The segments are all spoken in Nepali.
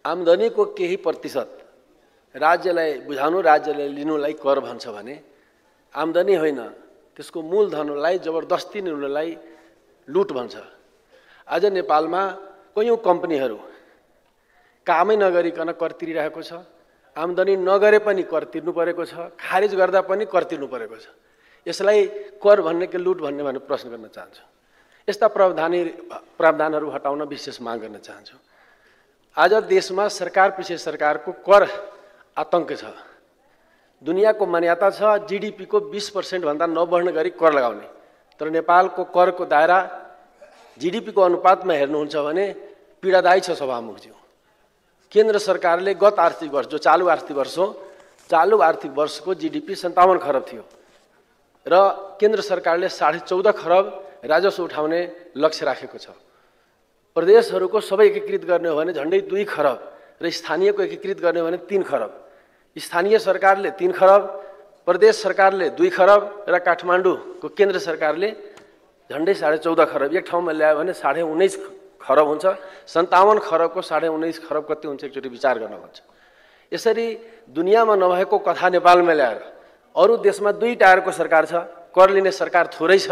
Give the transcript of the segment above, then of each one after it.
आम्दानीको केही प्रतिशत राज्यलाई बुझाउनु, राज्यले लिनुलाई कर भन्छ भने आम्दानी होइन, त्यसको मूलधनलाई जबरजस्ती लिनुलाई लुट भन्छ। आज नेपालमा कयौं कम्पनीहरू कामै नगरिकन कर तिरिरहेको छ, आम्दानी नगरे पनि कर तिर्नु परेको छ, खारिज गर्दा पनि कर तिर्नु परेको छ। यसलाई कर भन्ने कि लुट भन्ने भनेर प्रश्न गर्न चाहन्छु। यस्ता प्रावधानहरू हटाउन विशेष माग गर्न चाहन्छु। आज देशमा सरकार पछि सरकारको कर आतंक छ। दुनियाँको मान्यता छ जीडीपी को 20% भन्दा नबढ्न गरी कर लगाउने, तर नेपालको करको दायरा जीडीपी को अनुपातमा हेर्नुहुन्छ भने पीडादायी छ सभामुखज्यू। केन्द्र सरकारले गत आर्थिक वर्ष, जो चालू आर्थिक वर्षको जीडीपी 57 खरब थियो र केन्द्र सरकारले 14.5 खरब राजस्व उठाउने लक्ष्य राखेको छ। प्रदेशहरूको सबै एकीकृत गर्ने हो भने झन्डै 2 खरब र स्थानीयको एकीकृत गर्ने हो भने 3 खरब। स्थानीय सरकारले 3 खरब, प्रदेश सरकारले 2 खरब र काठमाडौँको केन्द्र सरकारले झन्डै 14.5 खरब। एक ठाउँमा ल्यायो भने 19.5 खरब हुन्छ। 57 खरबको 19.5 खरब कति हुन्छ एकचोटि विचार गर्न भन्छ। यसरी दुनियाँमा नभएको कथा नेपालमा ल्याएर अरू देशमा 2 टायरको सरकार छ, कर लिने सरकार थोरै छ।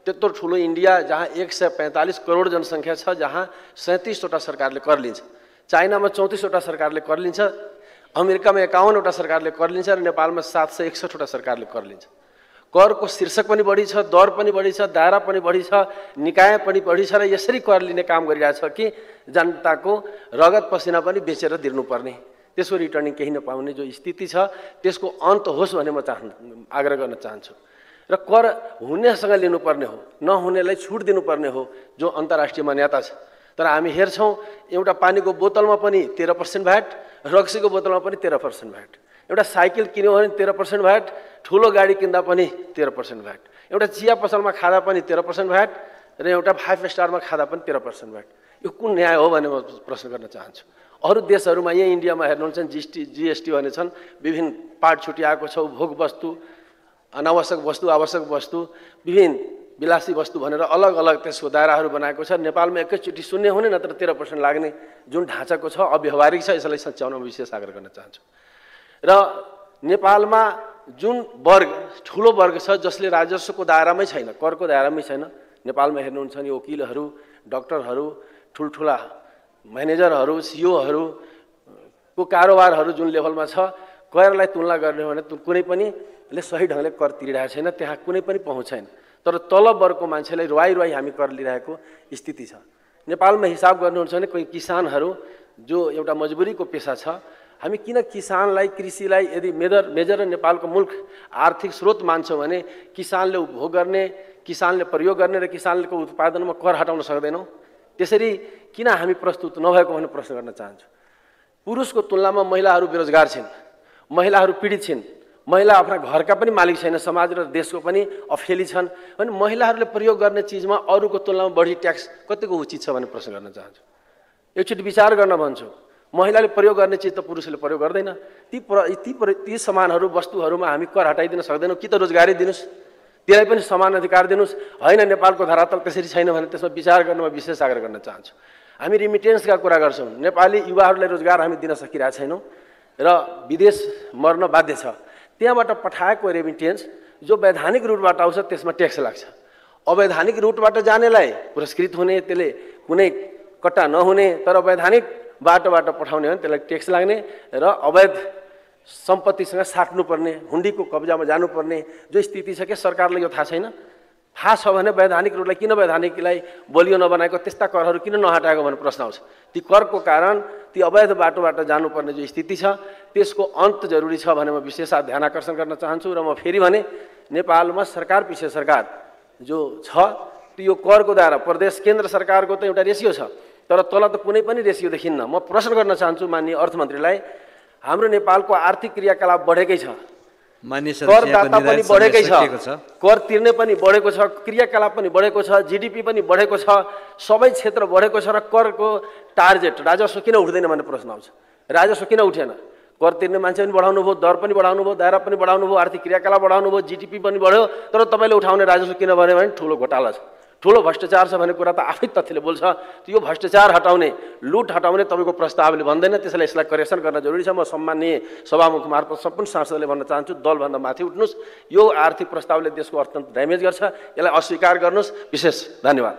त्यत्रो ठुलो इन्डिया जहाँ 145 करोड जनसङ्ख्या छ, जहाँ 37वटा सरकारले कर लिन्छ, चाइनामा 34वटा सरकारले कर लिन्छ, अमेरिकामा 51वटा सरकारले कर लिन्छ र नेपालमा 761वटा सरकारले कर लिन्छ। करको शीर्षक पनि बढी छ, दर पनि बढी छ, दायरा पनि बढी छ, निकाय पनि बढी छ र यसरी कर लिने काम गरिरहेछ कि जनताको रगत पसिना पनि बेचेर दिनुपर्ने, त्यसको रिटर्निङ केही नपाउने जो स्थिति छ त्यसको अन्त होस् भन्ने म आग्रह गर्न चाहन्छु। र कर हुनेसँग लिनुपर्ने हो, नहुनेलाई छुट दिनुपर्ने हो जो अन्तर्राष्ट्रिय मान्यता छ। तर हामी हेर्छौँ एउटा पानीको बोतलमा पनि 13% भ्याट, रक्सीको बोतलमा पनि 13% भ्याट, एउटा साइकल किन्यो भने 13% भ्याट, ठुलो गाडी किन्दा पनि 13% भ्याट, एउटा चिया पसलमा खाँदा पनि 13% भ्याट र एउटा 5 स्टारमा खाँदा पनि 13% भ्याट। यो कुन न्याय हो भन्ने म प्रश्न गर्न चाहन्छु। अरू देशहरूमा यहाँ इन्डियामा हेर्नुहुन्छ जीएसटी भने छन्, विभिन्न पार्ट छुट्याएको छ, उपभोग वस्तु, अनावश्यक वस्तु, आवश्यक वस्तु, विभिन्न विलासी वस्तु भनेर अलग अलग त्यसको दायराहरू बनाएको छ। नेपालमा एकैचोटि शून्य हुने नत्र 13% लाग्ने जुन ढाँचाको छ अव्यावहारिक छ, यसलाई सच्याउन विशेष आग्रह गर्न चाहन्छु। र नेपालमा जुन वर्ग ठुलो वर्ग छ जसले राजस्वको दायरामै छैन, करको दायरामै छैन, नेपालमा हेर्नुहुन्छ नि वकिलहरू, डाक्टरहरू, ठुल्ठुला म्यानेजरहरू, सिओहरूको कारोबारहरू जुन लेभलमा छ, करलाई तुलना गर्ने हो भने कुनै पनिले सही ढङ्गले कर तिरिरहेको छैन, त्यहाँ कुनै पनि पहुँच छैन। तर तलब वर्गको मान्छेलाई रुवाई हामी कर लिइरहेको स्थिति छ। नेपालमा हिसाब गर्नुहुन्छ भने कोही किसानहरू जो एउटा मजबुरीको पेसा छ, हामी किन किसानलाई, कृषिलाई यदि मेजर नेपालको मुल्क आर्थिक स्रोत मान्छौँ भने किसानले उपभोग गर्ने, किसानले प्रयोग गर्ने र किसानको उत्पादनमा कर हटाउन सक्दैनौँ? त्यसरी किन हामी प्रस्तुत नभएको भन्ने प्रश्न गर्न चाहन्छु। पुरुषको तुलनामा महिलाहरू बेरोजगार छिन्, महिलाहरू पीडित छिन्, महिला आफ्ना घरका पनि मालिक छैन, समाज र देशको पनि अफेली छन् भने महिलाहरूले प्रयोग गर्ने चिजमा अरूको तुलनामा बढी ट्याक्स कतिको उचित छ भन्ने प्रश्न गर्न चाहन्छु। एकचोटि विचार गर्न भन्छु। महिलाले प्रयोग गर्ने चिज त पुरुषले प्रयोग गर्दैन। ती सामानहरू, वस्तुहरूमा हामी कर हटाइदिन सक्दैनौँ कि त रोजगारी दिनुहोस्, त्यसलाई पनि समान अधिकार दिनुहोस्। होइन, नेपालको धरातल त्यसरी छैन भने त्यसमा विचार गर्न म विशेष आग्रह गर्न चाहन्छु। हामी रिमिटेन्सका कुरा गर्छौँ, नेपाली युवाहरूलाई रोजगार हामी दिन सकिरहेका छैनौँ र विदेश मर्न बाध्य छ। त्यहाँबाट पठाएको रेमिटेन्स जो वैधानिक रुटबाट आउँछ त्यसमा ट्याक्स लाग्छ। अवैधानिक रुटबाट जानेलाई पुरस्कृत हुने, त्यसले कुनै कट्टा नहुने, तर वैधानिक बाटोबाट पठाउने हो भने त्यसलाई ट्याक्स लाग्ने र अवैध सम्पत्तिसँग साट्नुपर्ने, हुन्डीको कब्जामा जानुपर्ने जो स्थिति छ के सरकारलाई यो थाहा छैन? थाहा छ भने वैधानिक रुटलाई किन वैधानिकलाई बलियो नबनाएको, त्यस्ता करहरू किन नहटाएको भन्ने प्रश्न आउँछ। ती करको कारण ती अवैध बाटोबाट जानुपर्ने जो स्थिति छ त्यसको अन्त जरुरी छ भने म विशेष ध्यान आकर्षण गर्न चाहन्छु। र म फेरि भने नेपालमा सरकार पछि सरकार जो छ त्यो करको दायरा प्रदेश केन्द्र सरकारको त एउटा रेसियो छ, तर तल त कुनै पनि रेसियो देखिन्न। म प्रश्न गर्न चाहन्छु माननीय अर्थमन्त्रीलाई, हाम्रो नेपालको आर्थिक क्रियाकलाप बढेकै छ, करदाता पनि बढेकै छ, कर तिर्ने पनि बढेको छ, क्रियाकलाप पनि बढेको छ, जीडीपी पनि बढेको छ, सबै क्षेत्र बढेको छ र करको टार्गेट राजस्व किन उठ्दैन भन्ने प्रश्न आउँछ। राजस्व किन उठेन? कर तिर्ने मान्छे पनि बढाउनु भयो, दर पनि बढाउनु भयो, दायरा पनि बढाउनु भयो, आर्थिक क्रियाकलाप बढाउनु भयो, जीडीपी पनि बढ्यो, तर तपाईँले उठाउने राजस्व किन भन्यो भने ठुलो घोटाला छ। ठुलो भ्रष्टाचार छ भन्ने कुरा त आफै तथ्यले बोल्छ। यो भ्रष्टाचार हटाउने, लुट हटाउने तपाईँको प्रस्तावले भन्दैन। त्यसैले यसलाई करेक्सन गर्न जरुरी छ। म सम्माननीय सभामुख मार्फत सम्पूर्ण सांसदले भन्न चाहन्छु, दलभन्दा माथि उठ्नुहोस्। यो आर्थिक प्रस्तावले देशको अर्थतन्त्र ड्यामेज गर्छ, यसलाई अस्वीकार गर्नुहोस्। विशेष धन्यवाद।